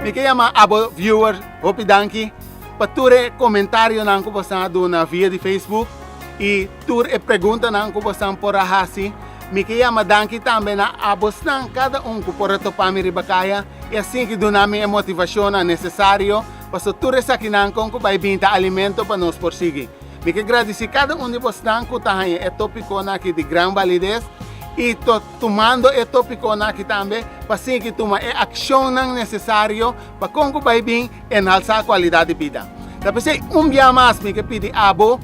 Mi ke yama abo viewer hopi danki pa tur e komentarionan ku bosan a duna via di Facebook i tur e preguntanan ku bosan por a hasi. Mi ke yama danki tambe na abosnan kada un ku por a topa mi riba kaya i asin ki duna mi e motivashonnan nesesario paso tur esakinan kon ku bai bin ta alimento pa nos por sigui. Mi ke gradisí kada un di bosnan ku ta haña e topikonan aki di gran balides i ta tumando e topikonan aki tambe pa sigui tuma e akshonnan nesesario pa kon ku bai bin enhalsá kualidat di bida. Ta p'esei un bia mas mi ke pidi abo,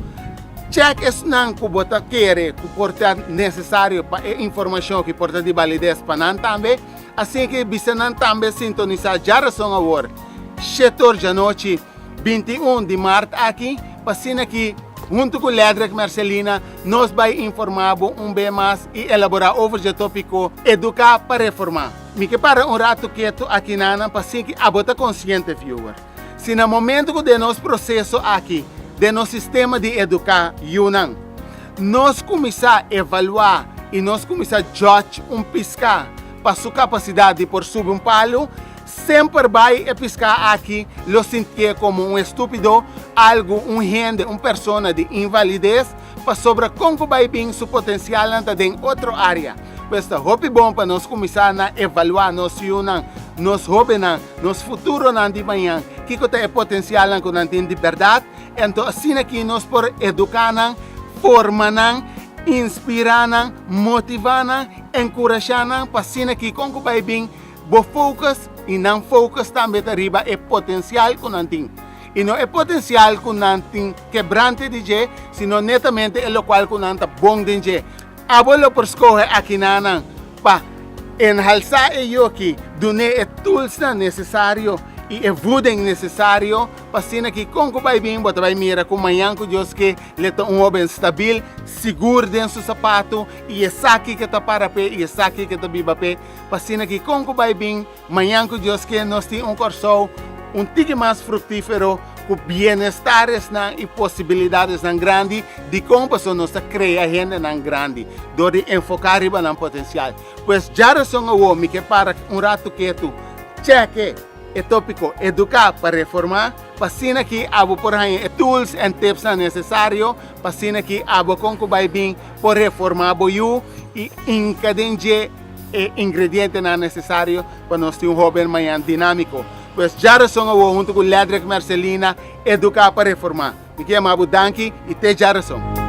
chèk esnan ku bo ta kere ku por ta nesesario pa e informashon aki por ta di balides pa nan tambe, asin ke bisa nan tambe sintonisá djarason awor, shetor djanochi. 21 di mart aki, pa asina ki huntu ku Ledrick Mercelina nos bai informá bo un be mas i elaborá over dje tópiko Eduká pa Reformá. Mi ke para un ratu ketu aki nanan pa asina ki abo ta konsiente, viewer. Si na momento ku den nos proseso aki, den nos sistema di eduká yunan, nos kuminsá evaluá i nos kuminsá judge un piská pa su kapasidat di por subi un palu, Semper bai e piská aki lo sintié komo un estúpido, algu, un hende, un persona di invalides, pasobra kon ku bai bin su potensialnan ta den otro área. Pues ta hopi bon pa nos kuminsá na evaluá nos yunan, nos hóbennan, nos futuronan di mañan, kiko ta e potensialnan ku nan tin di bèrdat, anto asina aki nos por eduká nan, forma nan, inspirá nan, motivá nan, enkurashá nan pa asina aki kon ku bai bin Bo focus y nan focus tambe ta riba e potencial cu nan tin. Y no e potencial cu nan tin kebrante di dje, sino netamente e locual cu nan ta bon den dje. Abo lo por scoge akinanan pa enhalsa e yoki, dun'é e toolsnan necesario y e voeding necesario pa asina ki con cu bay bin bo ta bay mira cu mañan cu Dios ke le ta un hoben stabil, sigur den su sapato y esaki ke ta para p'e y esaki ke ta biba p'e. Pa asina ki kon ku bai bin mañan ku Dios ke nos tin un Kòrsou un tiki mas fruktífero ku bienestaresnan i posibilidadesnan grandi, dikon? Pasobra nos ta krea hendenan grandi dor di enfoká riba nan potensial. Pues djarason awor mi ke para un ratu ketu chèke e tópiko Eduká pa Reformá pa asina ki abo por haña e tools en tipsnan nesesario pa asina ki abo kon ku bai bin por reformá bo yu i hinka den dje e ingredientenan nesesario pa nos tin un hoben mañan dinámiko. Pues djarason awor huntu ku Ledrick Mercelina, Eduká pa Reformá. Mi ke yama bo danki i te djarason.